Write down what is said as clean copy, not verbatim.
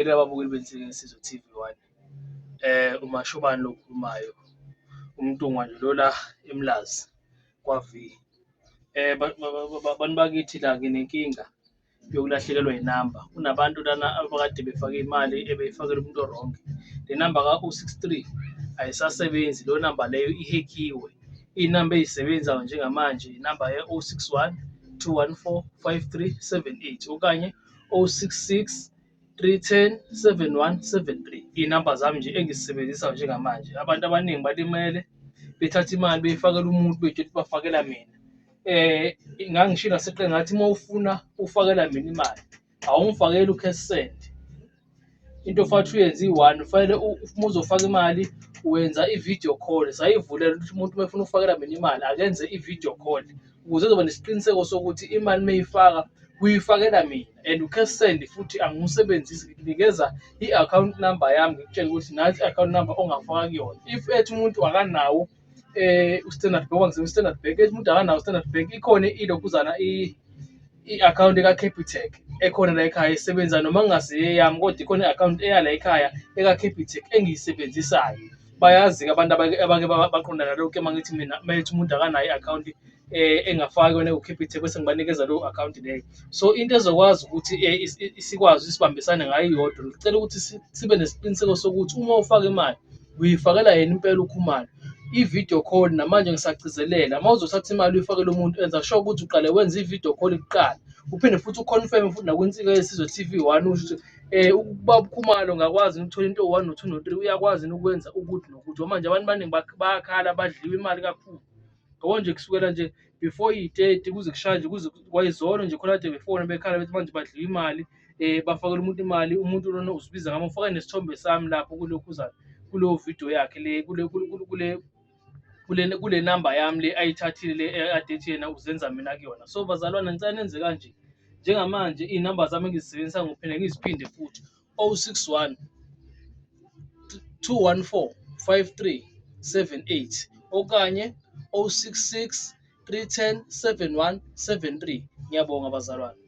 Ngiyanibingelela ababukeli beNsika Yesizwe TV One. UMashobane lo okhulumayo, uMntungwa nje lo la eMlazi kwa-V. Bantu bakithi la nginenkinga yokulahlekelwa inamba, kunabantu lana abakade befake imali ebeyifakela umuntu o-wrong. Le namba ka-oh six three ayisasebenzi, leyo namba leyo ihekhiwe. Iy'namba ey'sebenzayo njengamanje inamba ye-oh six one, two one four, five three seven eight okanye oh six six, three ten, seven one seven three. Iy'namba zami nje engizisebenzisayo njengamanje, abantu abaningi balimele bethathe imali beyifakele umuntu bey'tshela ukuthi bafakela mina. Ngangishilo ngaseqele ngathi uma ufuna ukufakela mina imali awungifakeli u-cash send, into ofanele ukuthi uyenze iyi-one ufanele uma uzofaka imali wenza i-video call. Sayivulela ukuthi umuntu uma efuna ukufakela mina imali akenze i-video call ukuze ezoba nesiqiniseko sokuthi imali uma eyifaka uyifakela mina and u-cash send futhi angiwusebenzisi, ngikunikeza i-akhawunti number yami ngikutshele ukuthi nansi i-akhawunti number ongafaka kuyona. If ethi umuntu akanawo u-Standard Bank, ngoba ngisebenzisa u-Standard Bank, ethi umuntu akanawo u-Standard Bank ikhona ilokhuzana i-akhawunti eka-Capitec ekhona la ekhaya esebenzayo noma kungasiyo eyami kodwa ikhona i-akhawunti eyala ekhaya eka-Capitec engiyisebenzisayo. Bayazi-ke abantu abake abake baqondana nalokhu uma ngithi mina uma ethi umuntu akanayo i-akhawunti engafaka kuyona ku-Capitec bese ngibanikeza leyo akhawunti leyo. So into ezokwazi ukuthi sikwazi ukuthi sibambisane ngayo iyodwa, ngicela ukuthi sibe nesiqiniseko sokuthi uma ufaka imali uyifakela yena impela uKhumalo. I-video call namanje ngisagcizelela, uma uzothatha imali uyifakele umuntu enza sure ukuthi uqale wenze i-video call kuqala, uphinde futhi u-confirm-e futhi nakwiNsika Yesizwe T_V one usho ukuthi ubaba uKhumalo ngakwazi yini ukuthola into ewu-one no-two no-three, uyakwazi yini ukwenza ukuthi nokuthi. Ngoba manje abantu abaningi bayakhala badliwa imali kakhulu. Yabo nje kusukela nje before iyi-30 kuze kushaye nje kuze kwayizolo nje khona kade befona bekhala bethi manje badliwa imali bafakela umuntu imali, umuntu lona uzibiza ngami ufake nesithombe sami lapho kulokhuzana kuleyo video yakhe le kule kule kule kule namba yami le ayithathile le ekade ethi yena uzenza mina kuyona. So bazalwane ngicela nenze kanje, njengamanje iy'namba zami engizisebenzisa ngophinde ngiziphinde futhi 061 214 5378 okanye 066 310 7173. Ngiyabonga bazalwane.